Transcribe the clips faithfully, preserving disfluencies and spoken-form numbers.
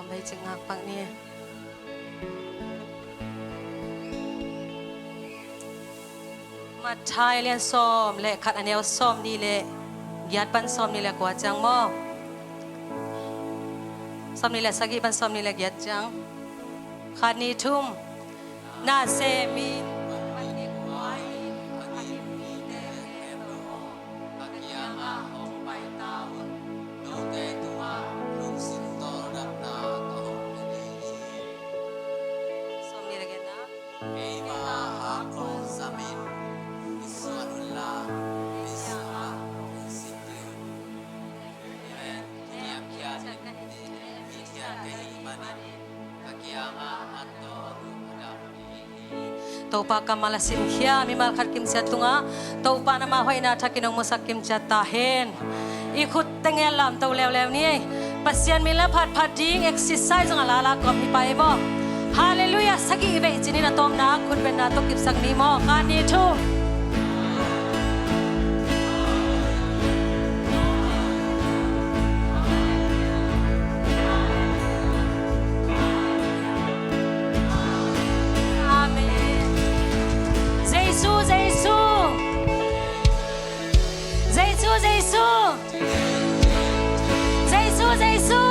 Bai cik ngak pak ni. Matthai lian sawm le khat, a neu sawmnih le giat pan sawmnih le kua ciang maw? Sawmnih le sagih pan sawmnih le giat ciang. Khat, nih, thum. Na semin. Ka kiangah hong pai ta un, note tungah lungsim tawldamna ka hong pia ding hi. Sawmnih le giatna. Keima hak hong zamin, kisuan unla, misiangah hong zin ding. Kiniamkhiat in, mi thiang ka hih manin, ka kiangah an tawh a dam ding hi. Topa kammal a simkhia mimal khat kimciat tungah Topa in ama hoihna thakin hong musak kimciat ta hen. I khut teng in lamto leuleu ni. Pasian min la phatphat ding exercise zong a lala kawm hi pai maw? Halleluiah. Sagih i veih cinin a tawpna khutbetna tawh kipsak ni maw? Khat, nih, thum. Amen. Jesu, Jesu. Jesu, Jesu. Jesu, Jesu.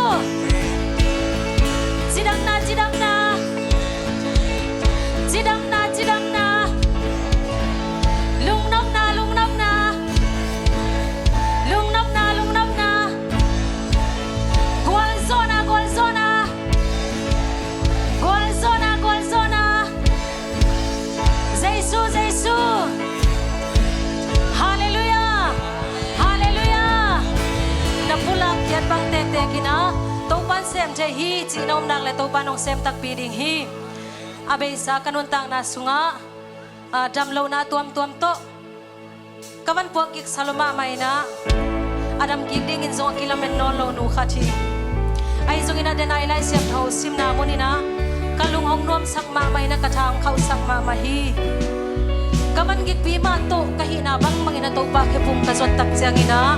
Cidamna, cidamna. Cidamna, cidamna. Lungnopna, lungnopna. Lungnopna, lungnopna. Gualzawhna, gualzawhna. Gualzawhna, gualzawhna. Jesu, Jesu. Halleluiah. Halleluiah. Na pulak kiat bang tektek in ah Topa'n sem thei hi cih na um nak leh Topa'n hong sem takpi ding hi. A beisa ka nuntakna sungah, ah, damlohna tuamtuam tawh ka van puak kiksa lo mahmah in ah, a dam kik dingin zong a kilamen nawn lo nu khat hi. Ahi zongin ah, den a i Lai Siangtho simna mun in ah ka lung hong nuamsak mahmah in ah, ka tha hong khauhsak mahmah hi. Ka van gikpi mah tawh ka hihna bangbang in ah Topa khe pum ka zuat tak ciangin ah,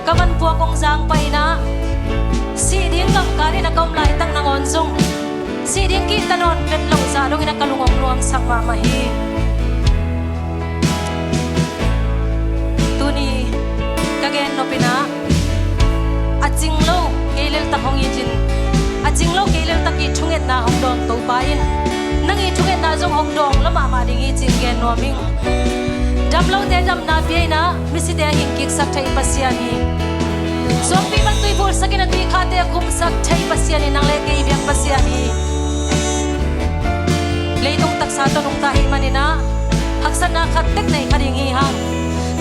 ka van puak hong zang pai in ah, sih ding gamkal in ah ka om laitak nangawn zong sih ding kihta nawn vet loh zah dongin ah ka lung hong nuamsak mahmah hi. Tuni ka gen nop in ah, a cing lo kei leltak hong itin, a cing lo kei leltak i thungetna hong dawng Topa in nang i thungetna zong hong dawng lo mahmah ding hi cih gen nuam ing. Damlote damna pia in ah, misite a hing kiksak thei Pasian hi. Suangpi bang tui bulsak in ah, tui khate a khumsak thei Pasian hi. Nang le kei biak Pasian hi. Leitung taksa tawh nungta hi manin ah, haksatna khat tek nei kha ding hi hang.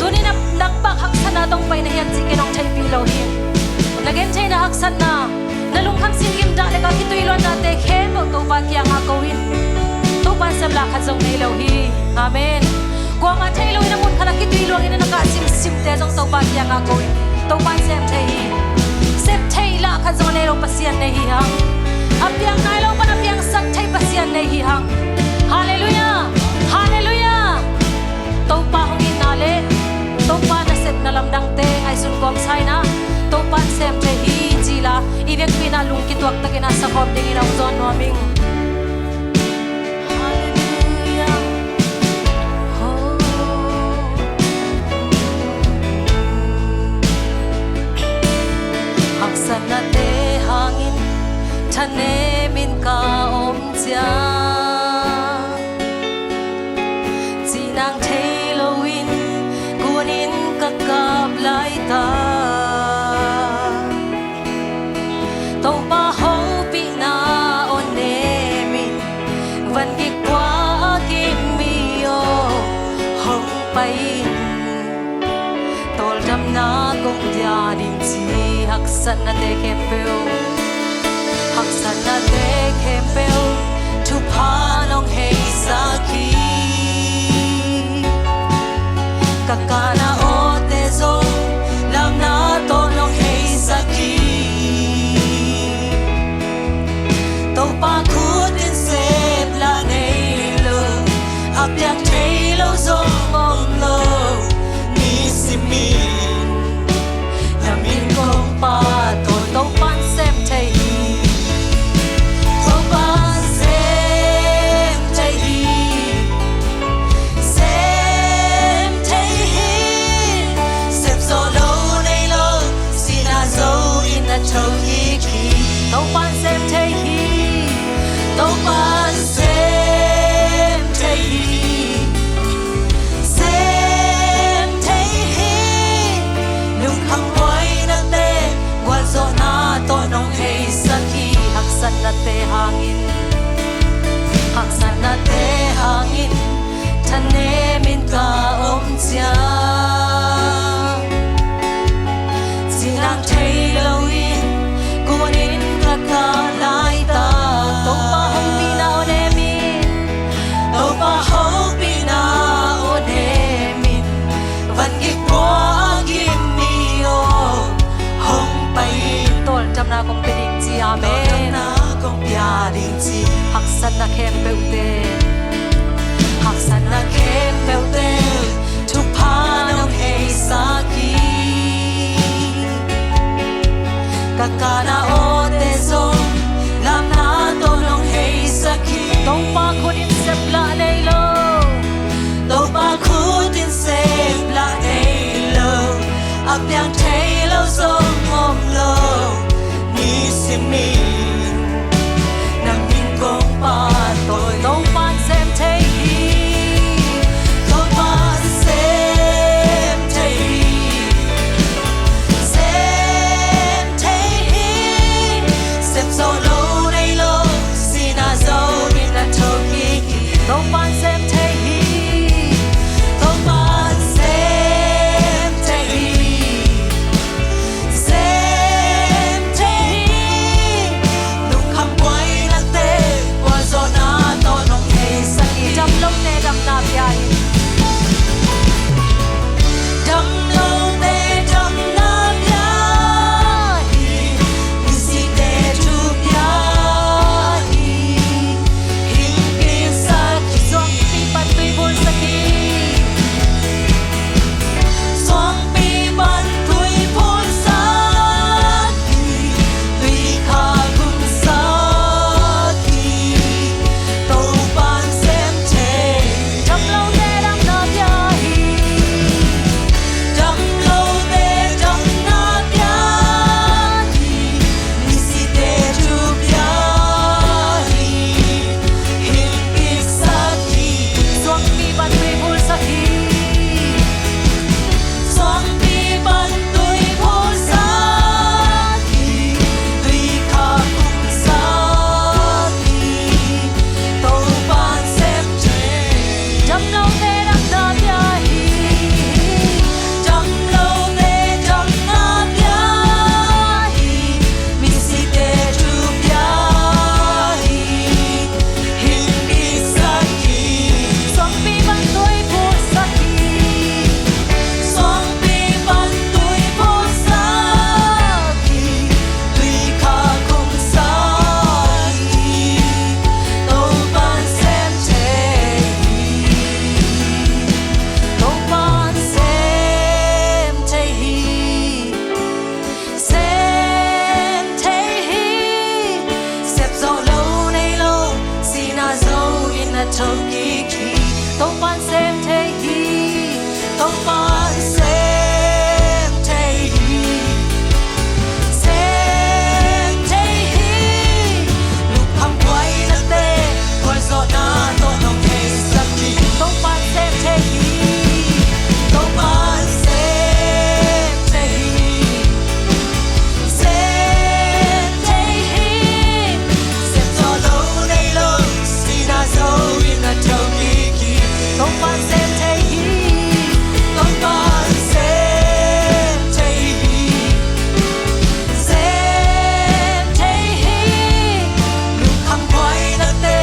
Tuni in ah, nakpi haksatna tawh hong pai na hiam cih ken hong theihpih lo hi. Na gentheihna haksatna, na lungkham singgim dah le ka khitui luannate khempeuh Topa kiangah ko in. Topa'n sem lah khat zong nei lo hi. Amen. Kuamah thei lo in ah mun khat ah khitui luang in ah na kah simsimte zong Topa kiangah ko in. Topa'n sem thei hi. Sep theih lah khat zong a nei lo Pasian nei hi hang. A piang nai lo pan a piangsak thei Pasian nei hi hang. Halleluiah. Halleluiah. Topa hong itna le Topa nasepna lamdangte ngaihsun kawmsa in ah, Topa'n sem thei hi ci-in ah, i vekpi in ah lungkituak takin a sakhawm dingin a hong zawn nuam ing. Halleluiah. Haksatnate hangin thanemin ka om ciang, cihnang thei loin kunin ka kap laitak, Topa hopihna aw nemin, vangik pua a kim mi aw hong pai in. Tawldamna kong dia ding ci, haksatnate khempeuh, haksatnate khempeuh thupha nong heisak hi. Ka kana awte zong lamna tawh nong heisak hi. Topa khut in sep lah nei lo, a piang thei lo zong om lo. Nisimin na min kong phat, Topa'n sem thei hi. Haksatna khempeuhte, haksatna khempeuhte, thupha nong heisak hi. Ka kana awte zong lamna tawh nong heisak hi. Topa khut in sep lah nei lo. Topa khut in sep lah nei lo. A piang thei lo zong om lo. Nisimin nang min kong pahtawi. Topa'n sem thei hi. Topa'n sem thei hi. Sem thei hi. Sep zawh lo nei lo. Sihna zo in a thokik hi. Topa'n sem thei hi. Topa'n sem thei hi. Sem thei hi. Lungkham buainate gualzawhna tawh nong heisak hi. Damlote damna pia hi. Damlote damna pia hi. Misite thu pia hi. Hing kiksak hi. Suangpi pan tui phulsak hi. Suangpi pan tui phulsak hi. Tui kha khumsak hi. Topa'n sem thei. Damlote damna pia hi. Damlote damna pia hi. Misite thu pia hi. Hing kiksak hi. Suangpi pan tui phulsak hi. Suangpi pan tui phulsak hi. Tui kha khumsak hi. Topa'n sem thei. Damlote damna pia hi. Damlote damna pia hi. Misite thu pia hi. Hing kiksak hi. Suangpi pan tui phulsak hi. Suangpi pan tui phulsak hi. Tui kha khumsak hi. Topa'n sem thei hi. Topa'n sem thei hi. Sem thei hi. Sep zawh lo nei lo. Sihna zo in a thokik hi. Topa'n sem thei hi. Topa'n sem thei hi. Sem thei hi. Lungkham buainate gualzawhna tawh nong heisak hi. Topa'n sem thei hi. Topa'n sem thei hi. Sem thei hi. Sep zawh lo nei lo. Sihna zo in a thokik hi. Topa'n sem thei hi. Topa'n sem thei hi. Sem thei hi. Lungkham buainate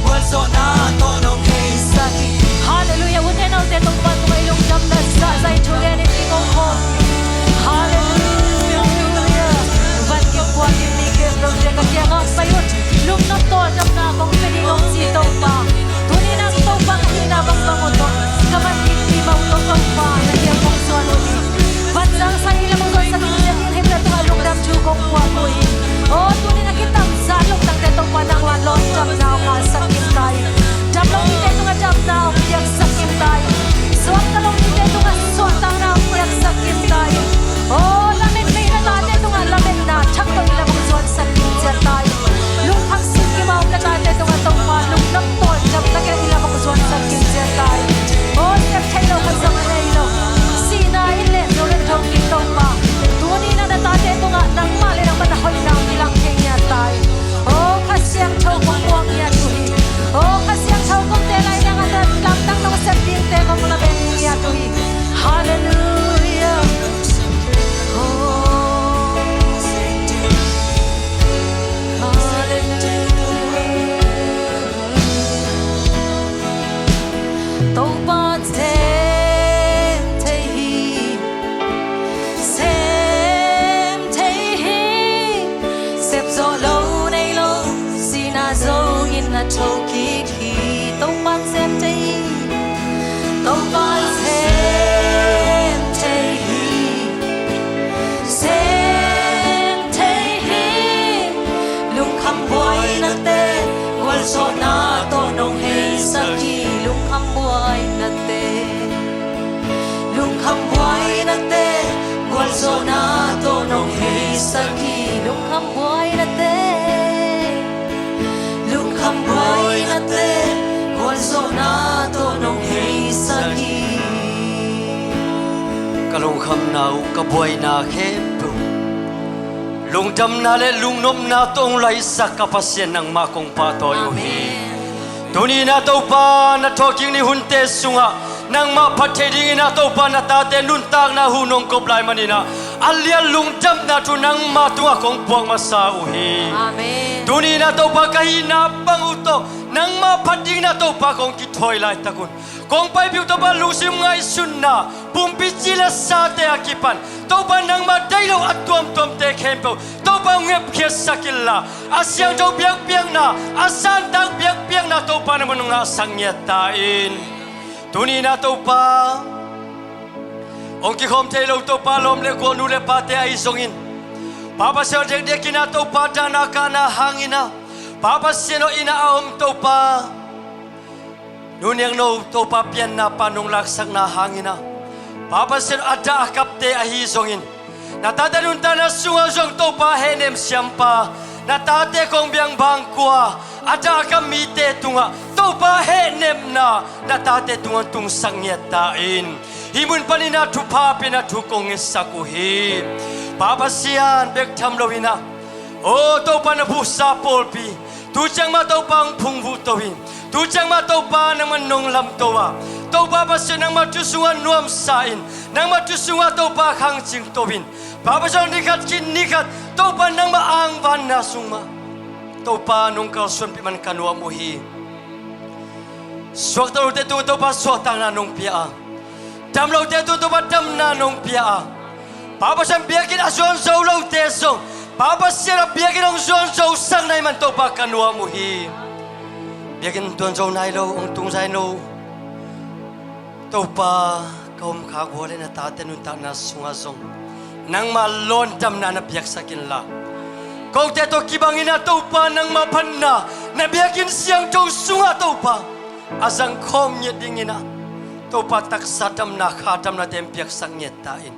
gualzawhna tawh nong heisak hi. Halleluiah. Ute naute, Topa tungah i lungdamna zahzah thu gen in kong khawm hi. Halleluiah. Van kim kua kim ni khempeuhte ka kiangah pai un. Lungnop tawldamna kong pia ding hong ci Topa. Tuni-in ah Topa ka hihna bangbang uh tawh, ka van kimkim uh tawh Topa na kiang kong zuan uh hi. Van zangsa i lam uh zuansak in, hihte tungah lungdam thu kong puak uh hi. Aw, tuni-in a kitamzah lungtangte Topa nang wan lawmdamna hong ngahsak kim ta in. Damlo mite tungah damna hong piaksak kim ta in. Suakta lo mite tungah suahtakna hong piaksak kim ta in. Aw, lamet mei na tate tungah lametna thak tawh i lam hong zuansak kim ciat ta in. Lungkham singkima om na tate tungah Topa lungnop tawldamna kiang i lam hong zuansak kim ciat ta in. Aw, sep theih loh khat zong a nei lo. Sihna in le zo le thong kim Topa. Tuni-in ah na tate tungah nangmah le nangmah na hoihna hong kilang thei ngiat ta in. Aw, Kha Siangtho kong puak ngiat uh hi. Aw, Kha Siangtho kong te lai nang a lamdang nong sep dingte kong lamen ngiat uh hi. Halleluiah. Topa'n sem thei hi, sem thei hi. Sep zawh lo nei lo, sihna zo in a thokik Zawhna tawh nong heisak hi. Lungkham buaina te, lungkham buaina te, gualzawhna tawh nong heisak hi. Ka lungkhamna uh, ka buaina khempeuh lungdamna le lungnopna tawh hong laisak ka Pasian, nangmah kong pahtawi uh hi. Amen. Tuni-in ah Topa, na thawhkik ni hunte sungah nangmah phat theih dingin ah Topa, na tate nuntakna hun hong kop lai manin ah a lian lungdamna thu nangmah tungah kong puak masa uh hi. Amen. Tuni-in ah Topa, ka hihna bang uh tawh nangmah phat dingin ah Topa kong kithawi laitak un, kong paipih uh Topa, lungsim ngaihsutna, pumpi ci le sate a kipan Topa, nangmah deih lo a tuamtuamte khempeuh Topa, hong hepkhiatsak inla, a siangtho biakpiakna, a santak biakpiakna Topa, nangmah hong ngahsak ngiat ta in. Tuni-in ah Topa, hong kikhawm thei lo Topa, lawm le gual, nu le pate ahi zongin, Pa Pasian aw, dekdek in ah Topa, dahna kahna hangin ah, Pa Pasian aw, inn ah a om Topa, nu Niangno Topa, pianna pan hong laksakna hangin ah, Pa Pasian aw, a dah a kapte ahi zongin, na tate nuntakna sungah zong Topa, hehnem siampa, na tate kong biang bangkua, a dah a kap mite tungah Topa, hehnemna na tate tungah tungsak ngiat ta in. Hih mun panin ah thupha pia-in ah thu kong ngetsak uh hi. Pa Pasian, bek tham loin ah, aw Topa, na phuhsa pawlpi tu ciang mah Topa, hong phungvuh to in. Tu ciang mah Topa, nangmah nong lamto a, Topa Pasian, nangmah thu sungah nuamsa in, nangmah thu sungah Topa, khangcing to in. Pa Pasian, ni khat khit ni khat Topa, nangmah angvanna sung mah Topa, nong kalsuanpih man ka nuam uh hi. Suakta lote tungah Topa, suahtakna nong pia a, dam lote tungah Topa, damna nong pia a, Pa Pasian, biakinn a zuan zo lote zong, Pa Pasian aw, biakinn hong zuan zosak na hih man Topa, ka nuam uh hi. Biakinn tuan zo nai lo, hong tung zai lo Topa, ka om khak uh a leh na tate nuntakna sungah zong nangmah lawndamna na piaksak inla, kote tawh kibangin ah Topa, nangmah phatna na biakinn siangtho sungah Topa, a zangkhawm ngiat dingin ah Topa, taksa damna, kha damnate hong piaksak ngiat ta in.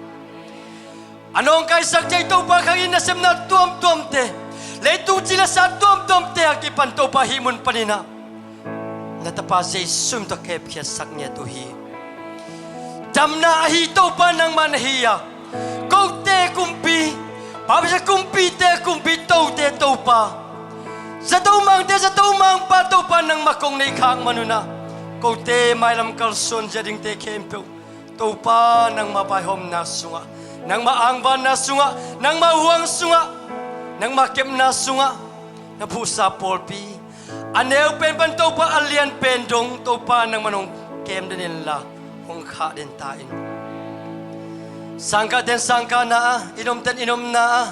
A nawngkaisak thei Topa, khang inn nasepna tuamtuamte, leitung ci le sa tuamtuamte a kipan Topa, hih mun panin ah na tapa Jesu min tawh ka hepkhiatsak ngiat uh hi. Damna ahi Topa, nangmah na hi a, kote kumpi, Pa Pasian, kumpite kumpi, tote Topa, zato mangte zato mangpa Topa, nangmah kong neih khak man un ah, kote mailam kalsuan zia dingte khempeuh Topa, nangmah vaihawmna sungah, nangmah angvanna sungah, nangmah huang sungah, nangmah kepna sungah, na phuhsa pawlpi, a neu pen pan Topa, a lian pen dong Topa, nangmah hong kem den inla, hong khah den ta in. Sangkahten sangkahna ah, inn omten inn omna ah,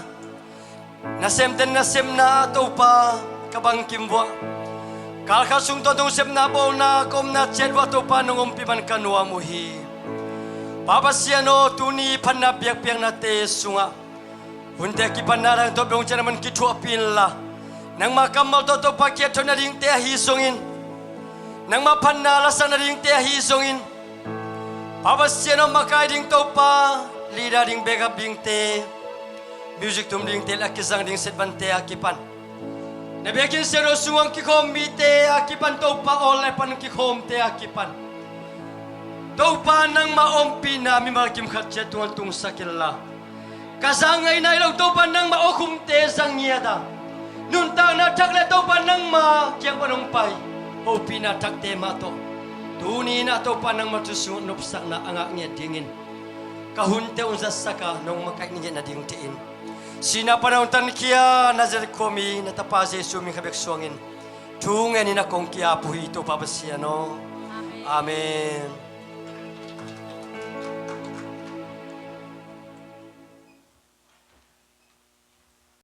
nasemten nasemna ah Topa, ka bangkim uh ah, kalkhat sung tawntung sepna bawlna ka omna ciat uh ah Topa, nong ompih man ka nuam uh hi. Pa Pasian aw, tuni phatna biakpiaknate sungah hunte a kipanna dang tawh beh hong ciah na man kithuahpih inla, nangmah kammal tawh Topa, kiat thoih nadingte ahi zongin, nangmah phatna lasak nadingte ahi zongin, Pa Pasian aw, makai ding Topa, leader ding, backup dingte, music tum dingte le a kizang ding setvante a kipan, na biakinn siangtho sungah kikhawm mite a kipan Topa, online pan kikhawmte a kipan Topa, nangmah ompihna mimal kim khat ciat tungah tungsak inla, ka za ngaihna hi lo Topa, nangmah awkhumte za ngiat a, nuntakna thak le Topa, nangmah kiang pan hong pai hopihna thakte mah tawh tuni-in ah Topa, nangmah thu sungah nopsakna a ngah ngiat dingin ka hunte hong zatsak a, nong makaih ngiat nadingte in, sihna pan hong tankhia Nazareth khuami na tapa Jesu min khat bek suangin thu ngenin ah kong ki-ap uh hi, Topa Pasian aw. Amen. Amen.